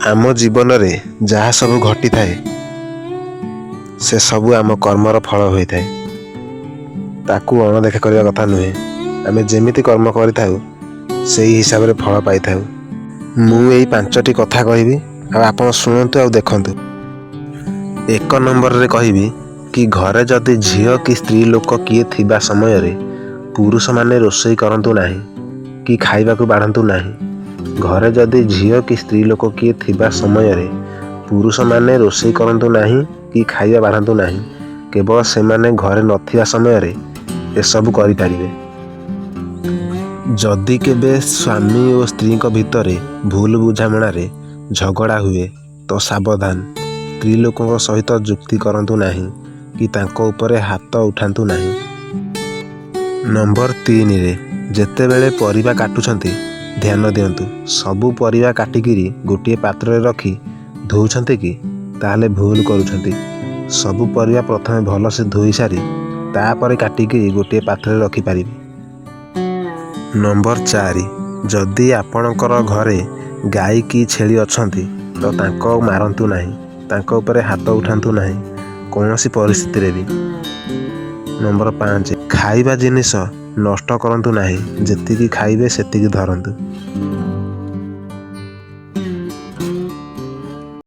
ଆମ ଜୀବନରେ ଯାହା ସବୁ ଘଟିଥାଏ, ସେ ସବୁ ଆମ କର୍ମର ଫଳ ହୋଇଥାଏ। ତାକୁ ଅଣଦେଖା କରିବା କଥା ନୁହେଁ। ଆମେ ଯେମିତି କର୍ମ କରିଥାଉ, ସେଇ ହିସାବରେ ଫଳ ପାଇଥାଉ। ମୁଁ ଏଇ ପାଞ୍ଚଟି କଥା କହିବି ଆଉ ଆପଣ ଶୁଣନ୍ତୁ ଆଉ ଦେଖନ୍ତୁ। ଏକ ନମ୍ବରରେ କହିବି କି ଘରେ ଯଦି ଝିଅ କି ସ୍ତ୍ରୀ ଲୋକ କିଏ ଥିବା ସମୟରେ ପୁରୁଷମାନେ ରୋଷେଇ କରନ୍ତୁ ନାହିଁ କି ଖାଇବାକୁ ବାଢ଼ନ୍ତୁ ନାହିଁ। ଘରେ ଯଦି ଝିଅ କି ସ୍ତ୍ରୀ ଲୋକ କିଏ ଥିବା ସମୟରେ ପୁରୁଷମାନେ ରୋଷେଇ କରନ୍ତୁ ନାହିଁ କି ଖାଇବା ବାଢ଼ନ୍ତୁ ନାହିଁ। କେବଳ ସେମାନେ ଘରେ ନଥିବା ସମୟରେ ଏସବୁ କରିପାରିବେ। ଯଦି କେବେ ସ୍ୱାମୀ ଓ ସ୍ତ୍ରୀଙ୍କ ଭିତରେ ଭୁଲ ବୁଝାମଣାରେ ଝଗଡ଼ା ହୁଏ ତ ସାବଧାନ, ସ୍ତ୍ରୀ ଲୋକଙ୍କ ସହିତ ଯୁକ୍ତି କରନ୍ତୁ ନାହିଁ କି ତାଙ୍କ ଉପରେ ହାତ ଉଠାନ୍ତୁ ନାହିଁ। ନମ୍ବର 3ରେ, ଯେତେବେଳେ ପରିବା କାଟୁଛନ୍ତି, ଧ୍ୟାନ ଦିଅନ୍ତୁ। ସବୁ ପରିବା କାଟିକିରି ଗୋଟିଏ ପାତ୍ରରେ ରଖି ଧୋଉଛନ୍ତି କି? ତାହେଲେ ଭୁଲ କରୁଛନ୍ତି। ସବୁ ପରିବା ପ୍ରଥମେ ଭଲସେ ଧୋଇ ସାରି ତାପରେ କାଟିକିରି ଗୋଟିଏ ପାତ୍ରରେ ରଖିପାରିବେ। ନମ୍ବର 4, ଯଦି ଆପଣଙ୍କର ଘରେ ଗାଈ କି ଛେଳି ଅଛନ୍ତି ତ ତାଙ୍କ ମାରନ୍ତୁ ନାହିଁ, ତାଙ୍କ ଉପରେ ହାତ ଉଠାନ୍ତୁ ନାହିଁ କୌଣସି ପରିସ୍ଥିତିରେ ବି। ନମ୍ବର 5, ଖାଇବା ଜିନିଷ ନଷ୍ଟ କରନ୍ତୁ ନାହିଁ। ଯେତିକି ଖାଇବେ ସେତିକି ଧରନ୍ତୁ।